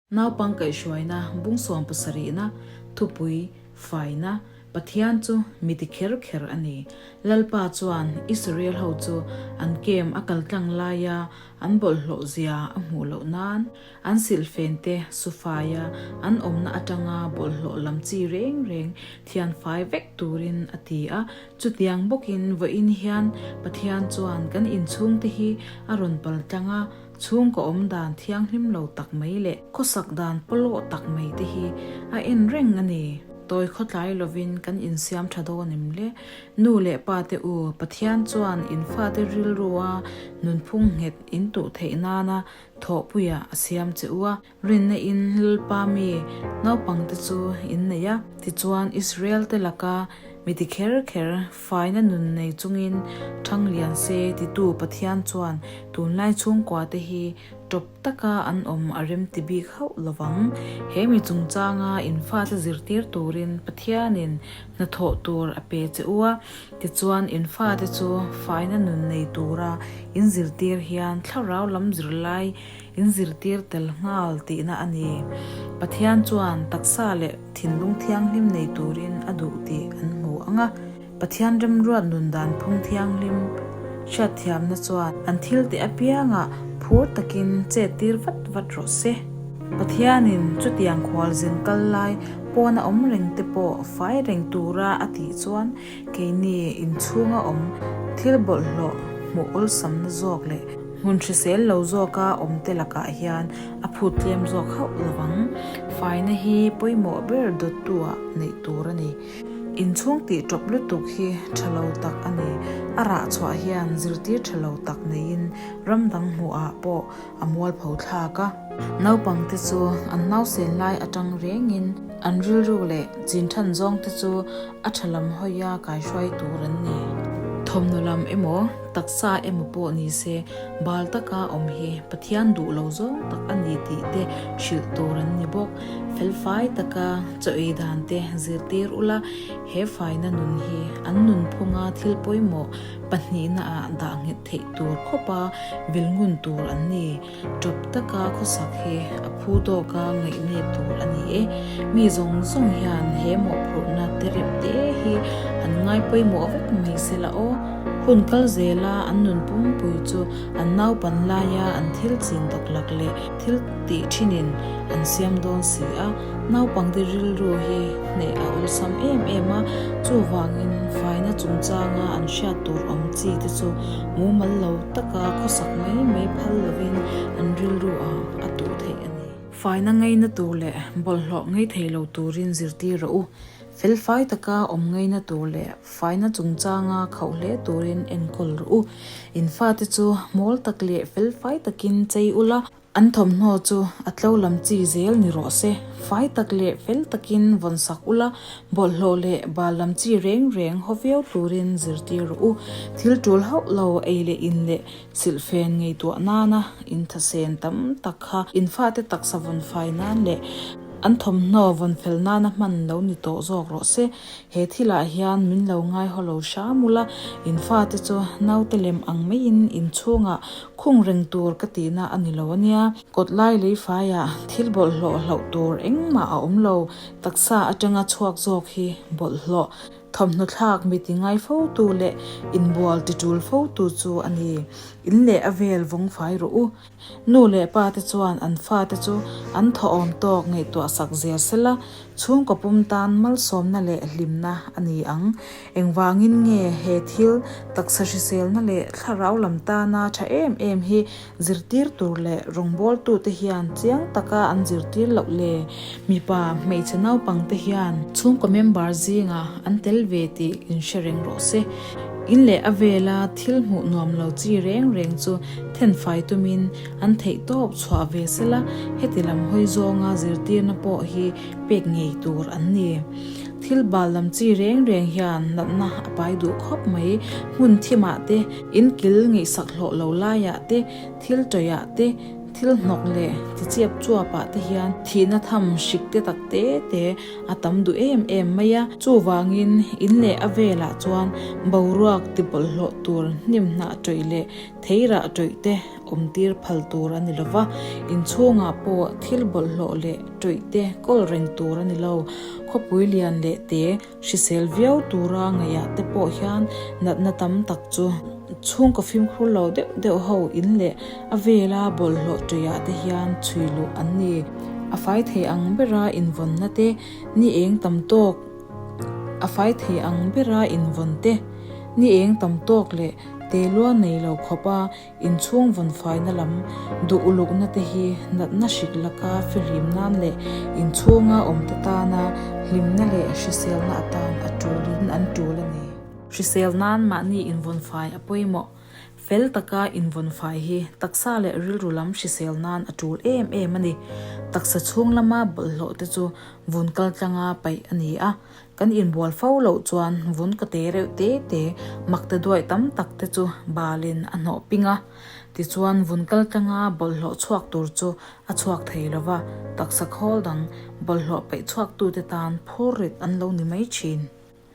Naupang kaihhruaina bung sawmpasarihna, thupui, faina, Pathian chu mi ti kher kher a ni. Lalpa chuan Israel ho chu an kem a kal tlang laia an bawlhhlawh zia a hmuh loh nan an silhfen te sufaia an awmna atanga bawlhhlawh lam chi reng reng thian fai vek turin a ti a. Chutiang bawkin vawiin hian Pathian chuan kan inchhungte hi a rawn pal tlang a, Chhungkaw awm dan thianghlim lo tak mai leh khawsak dan pawlawh tak mai te hi a en reng a ni. Tawi khawtlai lovin kan insiam tha dawn em le? Nu leh pa te u, Pathian chuan in fate rilrua nunphung nghet in tuh theih nana thawhpuiah a siam che u a. Rinna in Lalpa mi naupangte chu in nei a, tichuan Israel te laka mi ti kher kher faina nun nei chungin thang lian se titu Pathian chuan tunlai chhungkua te hi tawp taka an awm a rem ti bik hauh lovang. He mi chungchanga in fate zirtir turin Pathianin hnathawh tur a pe che u a, tichuan in fate chu faina nun nei tura in zirtir hian thlarau lam zirlai In zirtir tel nghal tihna a ni. Pathian chuan taksa leh thinlung thianghlim nei turin a duh tih an hmu ang a. Pathian remruat nun dan phung thianghlim hriatthiamna chuan an thil tih apiangah phur takin chet tir vat vat rawh se. Pathianin chutiang khualzin kal lai pawna awm reng te pawh fai reng tura a tih chuan Keini inchhunga awm thil bawlhhlawh hmuh awlsamna zawk leh hmun hrisel lo zawka awmte lakah hian a phut tlem zawk hauh lo vang. Faina hi pawimawh ber dawttu-ah neih tur a ni. Inchhung tih tawp lutuk hi tha lo tak a ni. A rah chhuah hian zirtir tha lo tak neiin ram dang hmuhah pawh a mualpho thlak a. Naupangte chu an nausen lai atang rengin an rilru leh chinthan zawngte chu a tha lam hawia kaihruai tur an ni. Thawmhnaw lam emaw, taksa emaw pawh ni se, bal taka awm hi Pathian duh lo zawng tak a ni tih te hrilh tur an ni bawk. Felfai taka chaw ei dan te zirtir ula, he faina nun hi an nunphunga thil pawimawh Pahnihna ah dah nghet theih tur khawpa vil ngun tur an ni. Tawp taka khawsak hi a phu tawka ngaihnep tur a ni e. Mi zawng zawng hian he mawhphurhna te rep te hi an ngai pawimawh vek mai se la aw. Hun kal zela an nun pumpui chu an naupan laia an thil chin dawklak leh thil tih thinin an siam dawn si a. Naupangte rilru hi hneh a awlsam em em a, chuvangin faina chungchanga an hriat tur awm chi te chu mumal lo taka khawsak mai mai phal lovin an rilru ah a tuh theih a ni. Faina ngaina tur leh bawlhhlawh ngei thei lo turin zirtir rawh u. Felfai taka awm ngaina tur leh faina chungchanga khauh hle turin enkawl rawh u. In fate chu mawl tak leh felfai takin chei ula, An thawmhnaw chu a tlo lam chi zel ni rawh se. Fai tak leh fel takin vawn sak ula, bawlhhlawh leh bal lam chi reng reng haw viau turin zirtir rawh u. Thil tul hauh lo ei leh in leh silhfen ngaihtuah nana inthasen tam tak kha in fate taksa vawn fai nan leh an thawmhnaw vawn fel nana hman lo ni tawh zawk rawh se. He thilah hian min lo ngai haw lo hram ula, in fate chu naute lem ang maiin inchhungah Khung reng tur ka tihna a ni lo a nia. Kawt lai lei faiah thil bawlhhlawh hlauh tur engmah a awm lo. Taksa atanga chhuak zawk hi bawlhhlawh, thawmhnaw thlak mi ti ngai fo tu leh inbual ti tul fo tu chu a ni. In leh a vel vawng fai rawh u. Nu leh pa te chuan an fate chu an thawhawm tawk ngaihtuah sak zel sela, Chhungkaw pum tan malsawmna leh hlimna a ni ang. Engvangin nge he thil taksa hriselna leh thlarau lam tana tha em em hi zirtir tur leh rawngbawltute hian chiang taka an zirtir loh le? Mipa, hmeichhe naupangte hian chhungkaw member zingah an tel ve tih inhre reng rawh se. In leh a vela thil hmuh nuam lo chi reng reng chu thenfai tumin An theih tawp chhuah ve sela, heti lam hawi zawnga zirtirna pawh hi pek ngei tur an ni. Thil bal lam chi reng reng hian natna a pai duh khawp mai. Hmun thimah te, in kil ngaihsak hlawh lo laiah te, thil tawihah te, Thil hnawk leh ti chiap chuap ah te hian thihna tham hrik te tak te te a tam duh em em mai a. Chuvangin in leh a velah chuan boruak ti bawlhhlawh tur hnim hnah tawih leh theirah tawih te awm tir phal tur a ni lo va, inchhungah pawh thil bawlhhlawh leh tawih te kawl reng tur a ni lo. Khawpui lian leh te Hrisel viau tura ngaihah te pawh hian natna tam tak chu chhungkaw fimkhur lo deuh deuh ho in leh a vela bawlhhlawh ṭeiah te hian chhui luh an ni. A fai thei ang bera invawnna te, ni eng tam tawk A fai thei ang bera invawn te, ni eng tam tawk leh te lua nei lo khawpa Inchhung vawnfaina lam duh ulukna te hi natna hrik laka fihlim nan leh inchhunga awmte tana hlimna leh hriselna atan a tulin an tul a ni. Hrisel nan mahni invawnfai a pawimawh. Fel taka invawnfai hi taksa leh rilru lam hrisel nan a tul em em a ni. Taksa chhung lama bawlhhlawh te chu vun kaltlanga paih a ni a, Kan inbual fo loh chuan vun ka te reuh te te, mak te duaih tam tak te chu balin a hnawh ping a. Tichuan vun kal tlanga bawlhhlawh chhuak tur chu a chhuak thei lo va, taksa khawl dang bawlhhlawh peih chhuak tute tan phur rit an lo ni mai thin.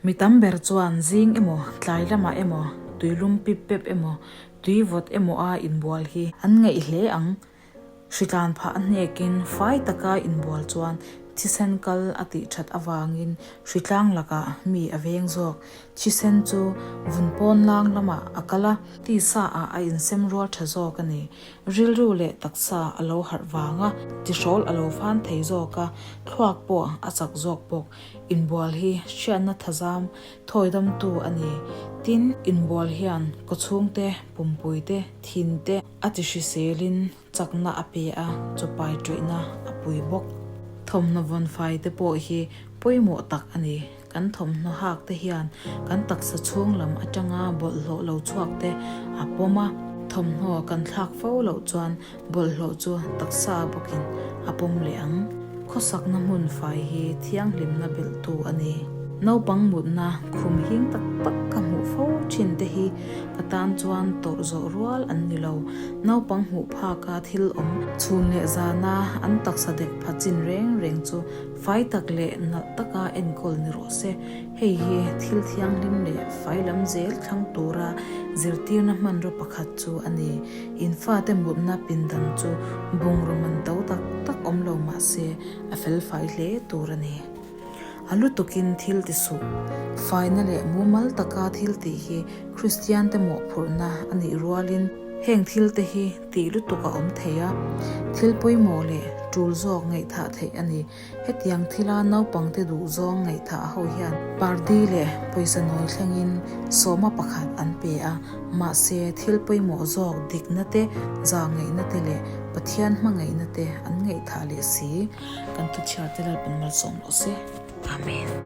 Mi tam ber chuan zing emaw, tlai lamah emaw, tuilum pip pep emaw, tui vawt emaw a inbual hi an ngaih hle ang. Hritlan phah a hnekin fai taka inbual chuan thisen kal a tih that avangin hritlang lakah mi a veng zawk. Thisen chu vun pawn lang lamah a kal a, tisa ah a insem rual tha zawk a ni. Rilru leh taksa a lo harh vang a, tihrawl a lo fan thei zawk a, thluak pawh a chak zawk bawk. Inbual hi hriatna thazam thawidamtu a ni. Tin, inbual hian kawchhungte, pumpuite, thinte, A ti hriselin chakna a pe a, chawpai ṭuihna a pui bawk. Thawmhnaw vawnfai te pawh hi pawimawh tak a ni. Kan thawmhnaw hak te hian kan taksa chhung lam aṭanga bawlhhlawh lo chhuak te a pawm a, thawmhnaw kan thlak fo loh chuan bawlhhlawh chu taksa bawkin a pawm leh ang. Khawsakna hmun fai hi thianghlimna belhtu a ni. Naupang mutna khum hing tak tak ka hmuh fo thin te hi ka tan chuan tawrh zawh rual an ni lo. Naupang hmuh phaka thil awm chhun leh zana an taksa dek pha chin reng reng chu fai tak leh nalh taka enkawl ni rawh se. Hei hi thil thianghlim leh fai lam zel thlang tura zirtirna hmanraw pakhat chu a ni. In fate mutna pindan chu bungraw man to tak tak awm lo mah se a fel fai hle tur a ni. A lutukin thil ti suh. Faina leh mumal taka thil tih hi Kristiante mawhphurhna a nih rualin heng thil te hi tih lutuk a awm thei a, thil pawimawh leh tul zawk ngaihthah theih a ni. Hetiang thila naupangte duhzawng ngaihthah ho hian party leh pawisa nawi thlengin sawma pakhat an pe a, mahse thil pawimawh zawk dikna te, zahngaihna te leh Pathian hmangaihna te an ngaihthah leh si. Kan thuchhiarte Lalpan malsawm rawh se. Amen.